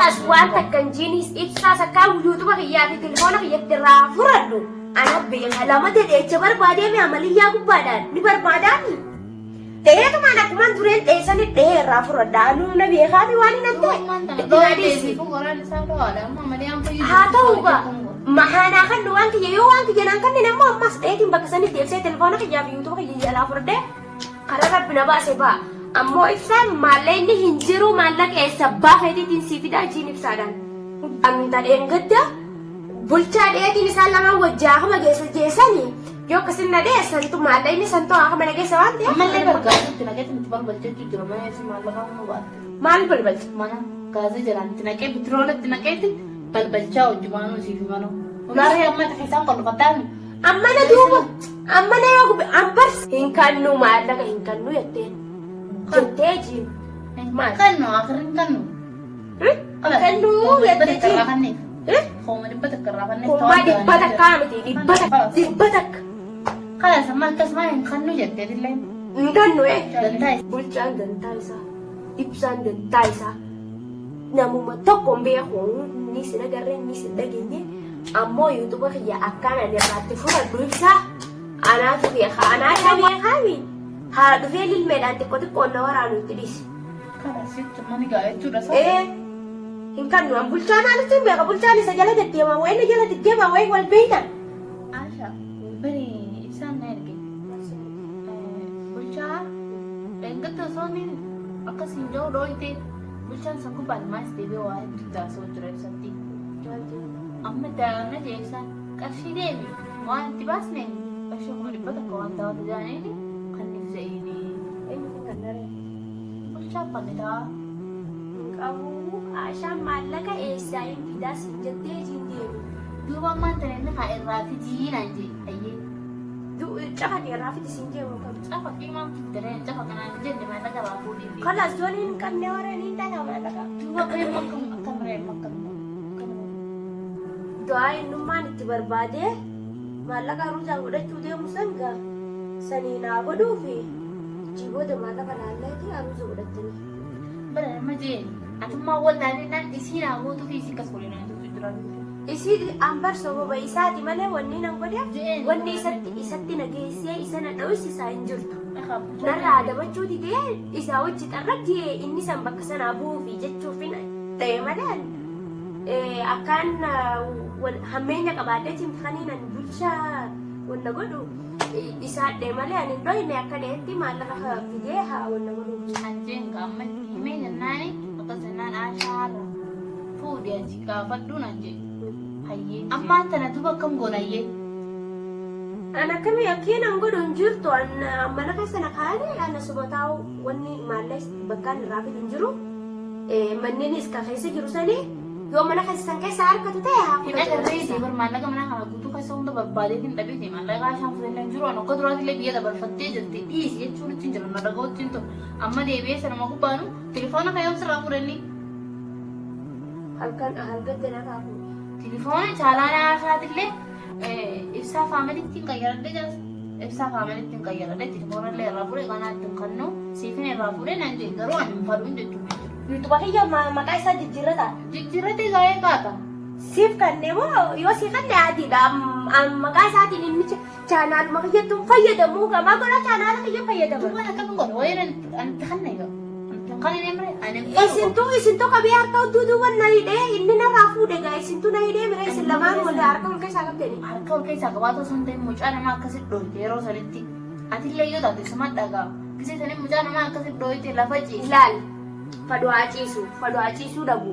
As waan takka hin jiinis ibsaas akka yuutuba kiyyaa fi telefoona kiyyatti irraa furadhu. Ana beeka lama dedheecha barbaadee mi amaliyyaa gubbaadhaan ni barbaadaani. Dheetumaan akkumaan dureen dheessanii dhee irraa furadha. Anuu na beekaa fi waan hin ta'e. Itti naa dhiisi. Haa ta'u gaa mahaanaa kan waan kiyya yoo waan kiyya naan kanneen ammoo ammas dheetiin bakka sanitti deebisee telefoona kiyyaa fi yuutuba kiyya jalaa fudhadhee karaa rabbi na baase ba'a. Ammoo ibsaan maallaqni hin jiru maallaqa eessa baafeetiitiin sii fidaa jiin ibsaadhaan. Anta dheengadda bulchaa dheetiin isaan lamaan wajji haakama geessa jeessanii yoo akkasin na dheessantu maallaqni santu haakama na geessa waan ta'eef. Ammallee bargaasii itti naqeetti nuti balbalchachuu jira mana isin maallaqaa nu baatte. Maal balbalcha? Mana gaazii jalaan itti naqee bitiroola itti naqeetti balbalchaa hojjumaanuu siif manuu. Ulaaree amma itti keessaan qollofattaa Ammana duuba ammana yoo gube ambars hin kannu maallaqa hin kannu jetteen jettee jiin. Maal? Kannu akhirin kannu. Hin kannu jettee jiin. Kooma dhibba takka irraa kanneef. Kummaa dhibba takkaa miti dhibba takka dhibba takka. Kalas amma akkasuma hin kannu jettee illee. Hin kannu ee. Dantaa isaa. Bulchaan dantaa isaa ibsaan dantaa isaa namuma tokko hin beeku ni sin agarree ni sin dhageenye ammoo yuutuba kiyya akkaan ani irraatti fudhadhu ibsaa anaatu beeka anaa isa beekaami haa dhufee lilmeedhaan xiqqoo xiqqoon na waraanu itti dhiisi. Kalas jechuun mani gaa jechuudha isaa. Ee hin kannu an bulchaa maalitti hin beeka bulchaan isa jala deddeema wayi na jala deddeema wayi wal beeytan. Asha bari ibsaan na erge. Bulchaa dheengadda osoo inni akkas hin jiru dhooyte bulchaan san gubbaan maas deebi'ee waa hedduu taasisuu jira ibsatti. Amma daa'imna jee ibsaan qarshii deemi waan itti baasne qarshii 100,000 waan taa'u jedhaniini kan nuuf jedhini. Bulchaa fannitaa. Qabu Ashaan maallaqa eessaa hin fidaa siin jettee jiin deemu. Duuba ammaan tana inni haa irraa fidii naan jee hayyee. Cafaqi irraa fidi siin jeemu kam. Cafaqii maal fiddaree cafa kanaan hin jenne maallaqa irraa fuudhii fi. Kalas yoon hin qabne warreen hin dhala maallaqa. Duuba reemma akkam akkam reemma akkam akkam. Du'aa innummaan itti barbaadee maallaqa aruuzaa godhachuu deemu san gaa sanii naa godhuufi jiboota maallaqa laalleeti aruuza godhattanii. Bara nama jeen atummaa wallaalee naan isii naa gootuu fi isii kas godhe naa jettu jira. Isii ambar sababa isaati malee wanni nan godheef Je'een wanni isatti isatti na geessee isa na dhawis isaa hin jirtu. Narraa adabachuu didee isaa wajji xarra jee inni san bakka sanaa bu'uufi jechuufin dha'e malee akkaan hammeenya qabaadheetiin kaniin an bulchaa wanna godhu isaa dha'e malee ani hin dhoyne akka dha'etti maallaqa fidee haa wanna godhuuf. An jeen gaamma itti himee jennaani akkas jennaan ashaarra fuudhi achi gaafadhu naan jedhe. Hayyee. Ammaan tana duuba akkam goona hayyee. An akkamii akkiin an godhu hin jirtu an mana keessa na kaa'anii ana suma taa'u wanni maallaqa bakkaan irraa fidu hin jiru. Manneenis ka keessa jiru sanii yoo mana keessa san keessa harkatu ta'e haa Hin fudhatu. agarree deebar maallaqa mana kana guutuu keessa hunda barbaadeetiin dhabeeti maallaqa isaan fudhannee hin jiru an akka duraatillee biyya dabarfattee jirti dhiisi jechuun ittiin jira na dhaga'utti hin tolu amma deebi'ee sanuma gubbaanu telefoona kan yoom sirraa fuudhanii Halkan halgatti na kaafu. Telefoona chaalaanaa isaatillee ibsaa faamilitti hin qayyaradhe jaas ibsaa faamilitti hin qayyaradhe telefoona illee irraa fuudhe kanaa ittiin kannu siifin irraa fuudhe naan jee garuu ani hin fadhuun jechuudha. Yuutuba kiyya maqaa isaa jijjiirrata. Jijjiirratee gaa'ee kaata. Siif kanne moo yoo sii kanne adiidha. Maqaa isaatiin inni chaanaaluma kiyyattuu fayyadamu gamaa godha chaanaala kiyya fayyadama. Duuba akkam godha wayii ani itti kanne egaa. Ani kan inni mire ani hin fadhu. Isintuu isintuu qabee harka hudduu duuba na hidhee inni narraa fuudhe gaa isintuu na hidhee mire isin lamaan wal harka wal keessaa qabdanii. Harka ol keessaa qabaatoo osoo hin ta'in mucaa namaa akkasitti dhoyte yeroo sanitti. Atillee yoo taate suma dhagaa. Gisee sanii mucaa namaa akkasitti dhoyte lafa ciise. Ilaal fadhu haa ciisu fadhu haa ciisuu dhabu.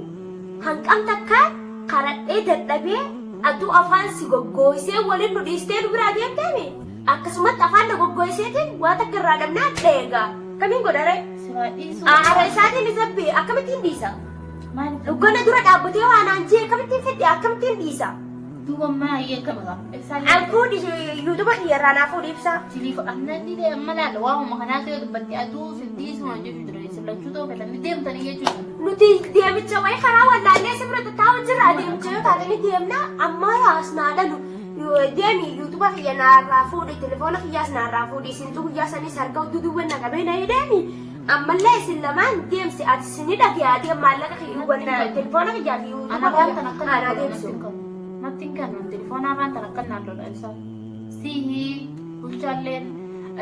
Hanqam takkaan karadhee dadhabee atuu afaan si goggooysee waliin nu dhiistee nu biraa deemteemi. Akkasumatti afaan na goggooyseetiin waa takka irraa dhabnaan dheegaa. Akkamiin godha ree? Siraa dhiisuu. Aara isaatiin isa bee akkamittiin dhiisa? Maaliif? Dhuggana dura dhaabbatee waa naan jee akkamittiin fedhe akkamittiin dhiisa? Duuba ammaa hayyee akkam egaa? Ibsaan An fuudhi yuutuba kiyyarraa naa fuudhi ibsaa. Siliif annan dide amma laala waamuma kanaa ta'e dubbatti aduu sin dhiisuu naan jechuu jira isin lachuu ta'uu fedhan ni deemtanii jechuudha. Nuti deemicha wayii karaa wallaallee si bira tattaa'u jirra adeemicha yoo taate ni deemna amma as naa dhalu deemi yuutuba kiyya naarraa fuudhi telefoona kiyyaas naarraa fuudhi isintu guyyaa sanis harka duduuba na qabee na hidheemi Ammallee isin lamaan deemsi ati sini dhagayaatee maallaqa kiyya wanna telefoona kiyyaa fi Ana yuutuuba afaan tan kiyya akka aanaa naan lola deebisu. natti hin qabu. Natti hin kennu telefoona afaan tan akka naan lola ibsa. Sihi bulchaalleen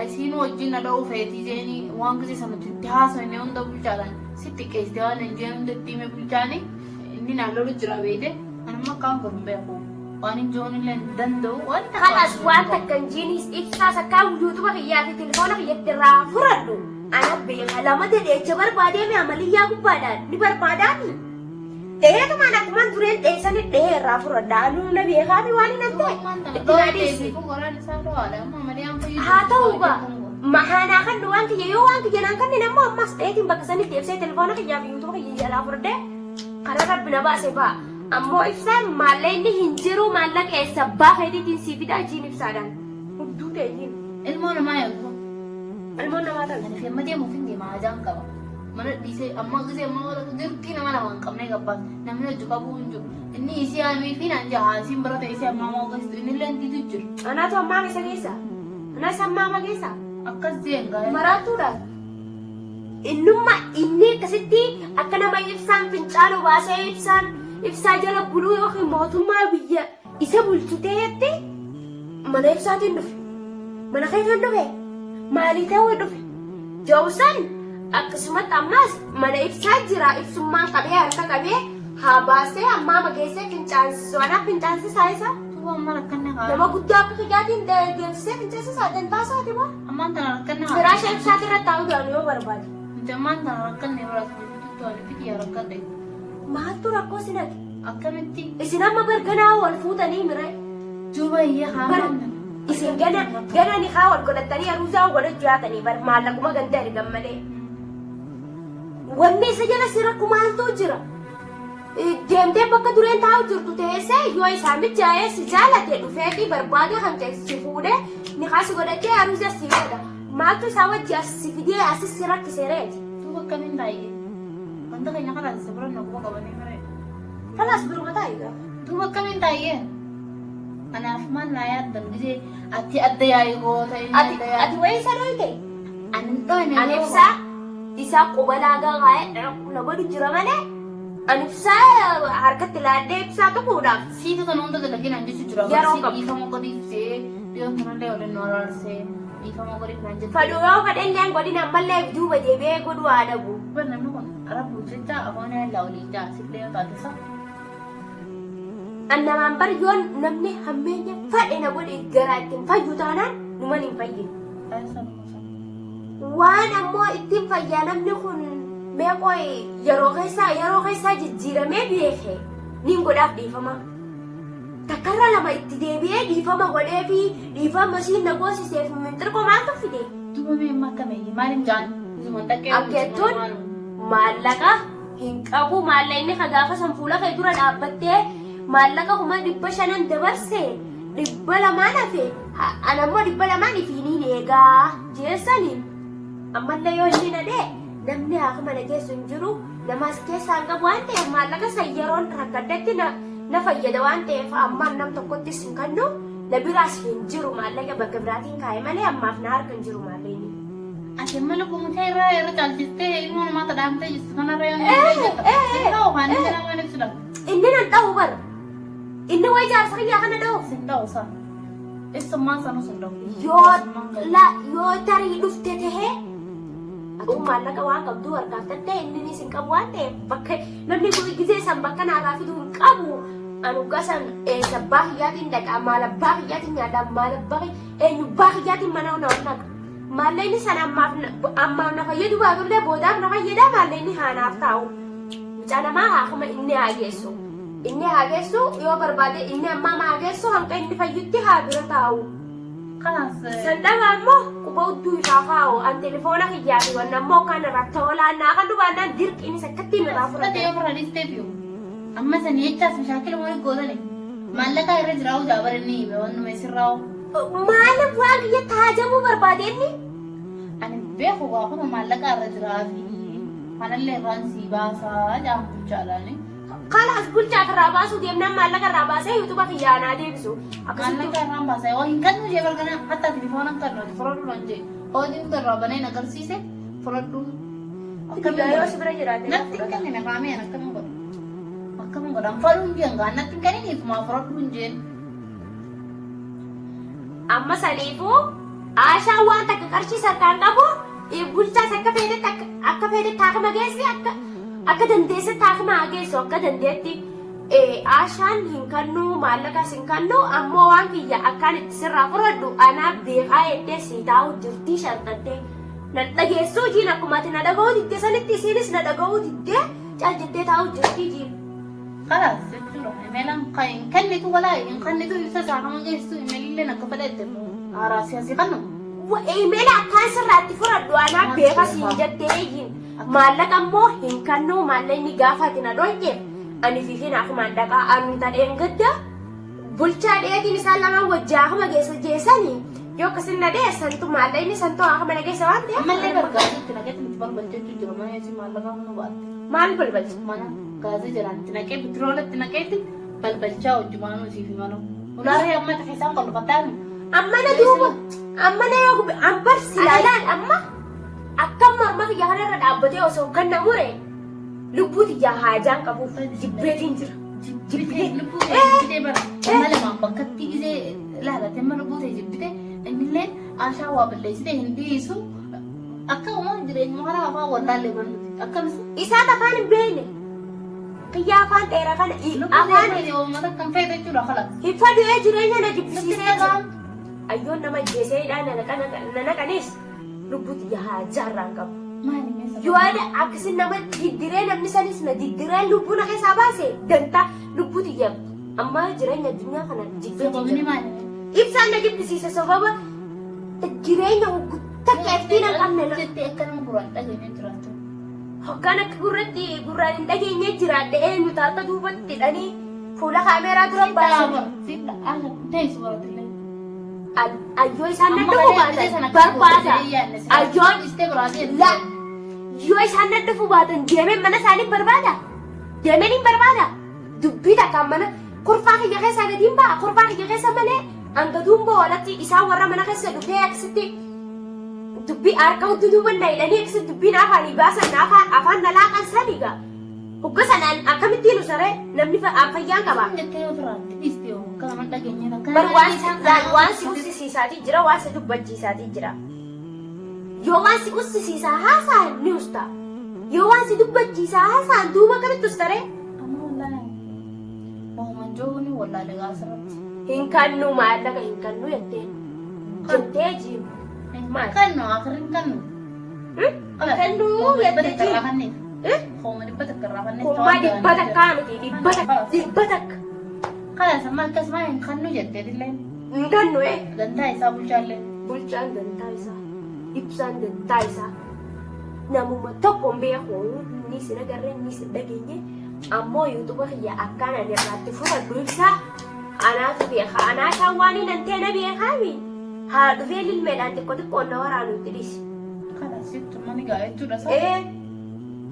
isiin wajjin na dha'uu feetii jeeni waan gisee sana itti haasofne hunda bulchaadhaan sitti qeessite waan hin jeen hunda itti hime bulchaani inni naan lolu jira beeyte anamma akkaan godhu hin beeku waan hin joon illee hin danda'u waan takka Kanas waan waan hin takka hin jiinis ibsaa sakkaa yuutuuba kiyyaa fi telefoona kiyyatti irraa fudhadhu. Ana beeka lama dheecha barbaadee mi amaliyyaa gubbaadhaan ni barbaadaami. Dheetumaan akkumaan dureen dheessanii dhehee irraa fudhadha. Anuu na beekaa fi waan hin qabu. ta'e itti naa dhiisi. Haa ta'u gaa mahaanaa kan waan kiyya yoo waan kiyya naan kanneen ammoo ammas dheetiin bakka sanitti ibsee telefoona kiyyaa fi yuutuuba kiyya jalaa fudhadhee karaa rabbi na baase ba'a. Ammoo ibsaan maallaqni hin jiru maallaqa eessa abbaa keetiitiin sii fidaa jiin ibsaadhaan. Hudduu ta'e jiin. Ilmoo namaa eegu. Ilmoon namaa ta'e. Ani fe'amma deemuuf hin deema ajaan qaba. Mana dhiisee amma gisee amma wala dirqii nama lama hin qabnee gabbaas namni hojii qabuu hin jiru. Inni isii haamii fi naan jaha isiin bira ta'e isii ammaa moo geessitu inni illee diidu jiru. Anaatu ammaa isa keessa. Anaa isa ammaa ama keessa. Akkas jeen gaa'e. Maraattuudha. Innummaa inni akkasitti akka nama ibsaan fincaanu baasee ibsaan ibsaa jala buluu yookiin mootummaa biyya isa bulchu ta'etti mana ibsaatiin dhufe. Mana keetiin dhufe. Maalii ta'uu dhufe. Jawusan akkasumatti ammas mana ibsaa jira ibsummaan qabee harka qabee haa baasee ammaa mageessee fincaansisu. Anaaf fincaansisaa isa. Tuba amma rakkanne haa. Nama guddaa akka kiyyaatiin deemsisee fincaansisaa dantaasaati moo? Ammaan tana rakkanne haa. Firaasha ibsaati irra taa'uu danda'u yoo barbaade. Nuti ammaan tana rakkanne bira tuttu ani fiti yaa rakkadhe. Maaltu rakkoo sinati? Akkamitti Isin amma barganaa wal fuutanii mire. juba iyyee haa Bar ammaan isin gana gana ni haa wal godhatanii aruuzaa wal godhachuu yaatanii bar maallaquma ganda ergan malee. Wanni isa jala si rakku maaltu jira? Deemtee bakka dureen taa'u jirtu teessee yoo isaa mijaa'ee si jaalate dhufeetii barbaade kan ta'e si fuudhee ni haa si godhatee aruuza si godha. Maaltu isaa wajji as si fidee asis si rakkise reeti? Tuba akkamiin taa'ee? Wanta keenya karaa isa bira na quba qabanii mire. Kalaas biruma taa'i gaa. Tuba akkamiin taa'ee? Anaaf maal naa yaaddan gisee ati adda yaa'ii goota inni Ati adda yaa'ii. ati wayii isa dhoyte? Ani hin dhoyne Ani yeroo ibsaa isaa quba laagaa kaa'ee na godhu jira malee ani ibsaa harkatti laadhee ibsaa tuquudhaaf Siitu kan hunda dalaginaan jechu jira. Yeroo Barsi qabu. dhiifama godhiif jee dhiyoon kanallee waliin nu araarsee dhiifama godhiif naan jette. Fadhu yoo fedhelleen godhin ammallee duuba deebi'ee godhuu haa dhabu. Bar namni kun arabuu jecha afaan yaallaa waliin jaa sillee yoo taate sa. An namaan bar yoon namni hammeenya fadhe na godhe garaa ittiin fayyu taanaan numan hin fayyine. Waan ammoo ittiin fayyaa namni kun mee qoy yeroo keessaa jijjiiramee beeke nin godhaaf dhiifama. Takkarra lama itti deebi'ee dhiifama godhee fi dhiifama siin na goosiseef minxirqoo maaltu fide? Duuba mee amma akkamiin maaliin jaan? Zuman dhaqqee Akkeettuun maallaqa hin qabu maallaqni ka gaafa san fuula kee dura dhaabbattee maallaqa 500,000 dabarse 200 hafe ana immoo 200 ifiiniin eegaa jeessaniin ammallee yoo inni nadhee namni haaka mana geessu hin jiru namaas keessaa hin qabu waan ta'eef maallaqa san yeroon rakkadhetti na fayyada waan ta'eef ammaan nam tokkottis hin kennu na biraas hin jiru maallaqa bakka biraatiin kaa'e malee ammaaf na harka hin jiru maallaqni. Ati amma lubbuu kee irraa irra caalchistee ilmoo namaa tadhaamtee jirtu kanarra yoo inni jetta. Sin ta'u kan inni nama ibsu dha. Inni nan dha'u bar. Inni wayi jaarsa kiyyaa kana dha'u. Sin ta'u sa. Ibsummaan sanuu sin ta'u. Yoo la yoo tarii dhufte tahee atuu maallaqa waan qabdu harkaaf tattee inni sin qabu waan ta'eef bakka namni kun gisee san bakka naarraa fiduu hin qabu. Anu gasan eessa abbaa kiyyaatiin dhaqaa maal abbaa kiyyaatiin nyaadhaa maal abbaa eenyu abbaa kiyyaatiin mana na naqa. Maallaqni sana ammaaf na fayyadu baatullee boodaaf na fayyada maallaqni haanaaf taa'u. Mucaa namaa haakama inni haa geessu. Inni haa geessu yoo barbaade inni ammaa haa geessu hanqa inni fayyutti haa bira taa'u. Kanaas San dhaba ammoo quba hudduu ifaa kaa'u an telefoona kiyyaa fi wanna ammoo kan irraa toolaannaa kan dhubaannaan dirqiinis akkattiin irraa fudhate fudhate. yoo irraa dhiistee fiyu. Amma sanii jechaas mashaakila waliin gootani. Maallaqa irra jiraa'u jaabar inni hime waan nume sirraa'u. Maaliif waan kiyya taajabuu barbaade inni? Ani beeku waa kuma maallaqa irra jiraa fi kanallee irraan sii baasaa jaan bulchaadhaani. Kalaas bulchaa irraa baasuu deemnaan maallaqa irraa baasee yuutuuba kiyyaa naa deebisu. Akkasitti Maallaqa irraan baasaa yoo hin kennu jee bargana hatta telefoona hin kennu ati fudhadhu naan jee. Hojii hunda irraa baneen agarsiise fudhadhu. Biyyaa yoo si bira jiraate Natti hin kennine kaamee an akkamiin godha? Akkamiin godha? An fadhu hin jeen gaa natti hin kennine ifumaa fudhadhu hin jeen. Amma saniifuu Aashaan waan takka qarshii sarkaan qabu bulchaas akka feetetti akka feetetti haakima geessi akka dandeessetti haakima haa geessu akka dandeetti Aashaan hin kannu maallaqas hin kannu ammoo waan kiyya akkaan itti sirraa fudhadhu anaa beekaa jettee sii taa'u jirtii shanxattee nan dhageessuu jiin akkuma ati na dhaga'uu didde sanitti isiinis na dhaga'uu diddee cal jettee taa'u jirtii jiin. Kalaas jechuudha. Imeelaan kan hin kennitu walaa hin kennitu ibsa isaa kama geessitu imeelilleen akka fedhe itti haaraa siyaasii kannu. Imeela akkaan sirraa itti fudhadhu anaa beeka siin jettee jiin maallaqa immoo hin kannu maallaqni gaafa ati na dhoyteef ani fi hin hafumaan dhaqaa anu tadheen gadda bulchaa dheetiin isaan lamaan wajji haakama geessa jeessanii yoo akkasin na dheessantu maallaqni santu haakama na geessa waan ta'eef Ammallee bargaasii itti naqetti miti balbalchachuu jira mana isii maallaqa humna baatte. Maal balbalcha? Mana gaazii jalaan itti naqee bitiroola itti naqeetti balbalchaa hojjumaanuu isiif himanuu. Ulaaree amma itti keessaan qollofataa mi? Amma na duuba amma na yoo gube an bar silaalaan amma akkam morma kiyya kanarra dhaabbatee osoo kan na mure lubbuu tiyyaa haajaan qabuuf jibbeetiin jira. Jibbitee lubbuu tee jibbitee bara amma lamaan bakkatti gisee laalate amma lubbuu tee jibbitee innillee ashaa waa balleessitee hin dhiisu akka uumaa jireenyuma karaa afaan wallaallee barnuti akkamis Isaan afaan hin beekne. Kiyya afaan dheeraa kana lubbuu tee afaan feete uummata kan feete jechuudha kala. hin fadhee jireenya na jibbisiisee Sitti jira. dhaga'am. Ayyoon nama ajjeesee hidhaa na naqanis lubbuu tiyya haajaa irraan qabu. Maali meeshaa? Yoo ada akkasi nama diddiree namni sanis na diddiree lubbuu na keessaa baase dantaa lubbuu tiyya amma jireenya addunyaa kana jibbeetiin Sababni jira. maali? Ibsaan na jibbisiise sababa jireenya takka iftiin hin qabne na. Jettee akka nama gurraan dhageenye jiraattu. Hoggaan akka gurratti gurraan hin dhageenye jiraadhe eenyu taata duubatti hidhanii fuula kaameeraa dura baasanii. Siidha haala teessu baratillee. Ayyoo isaan na dhufu baatan barbaada. Ayyoon la yoo isaan na dhufu baatan deemeen mana isaanii barbaada. Deemeen hin barbaada. Dubbii takkaan mana kurfaa kiyya keessaa gadi hin ba'a. Kurfaa kiyya keessa malee hangaduun bo'oolatti isaan warra mana keessa dhufee akkasitti dubbii harka hudduu duuba na hidhanii akkasitti dubbiin afaanii baasan afaan na laaqan sani gaa. Hogga sanaan akkamittiin usaree namni fayyaan qaba. Jettee ofirraatti dhiiste yoo akka nama dhageenye takka. Bar waan si ussisiisaatii jira waan si dubbachiisaatii jira. Yoo waan si ussisiisaa haasa'an ni usta. Yoo waan si dubbachiisaa haasa'an duuba akkamitti ustaree? Amma wallaahi wahuman jooni wallaahi gaasirratti. Hin kannu maallaqa hin kannu jettee. Jettee jiru. Maal? Kannu akhirin kannu. Hin kannu jettee jiru. Hooma dhibba takka irraa kanneen. Kummaa dhibba takkaa miti dhibba takka dhibba takka. Kalas amma akkasuma hin kannu jettee dillee. Hin kannu ee. Dantaa isaa bulchaallee. Bulchaan dantaa isaa ibsaan dantaa isaa namuma tokko hin beeku ni sin agarre ni sin dhageenye ammoo yuutuba kiyya akkaan ani irraatti fudhadhu ibsaa anaatu beeka anaa isaan waan hin antee na beekaami haa dhufee lilmeedhaan xiqqoo xiqqoon na waraanu itti dhiisi. Kalas jechuun mani gaa jechuudha isaa. Ee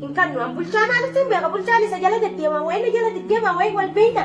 hin kannu an bulchaa maalitti hin beeka bulchaan isa jala deddeema wayi na jala deddeema wayi wal beeyna.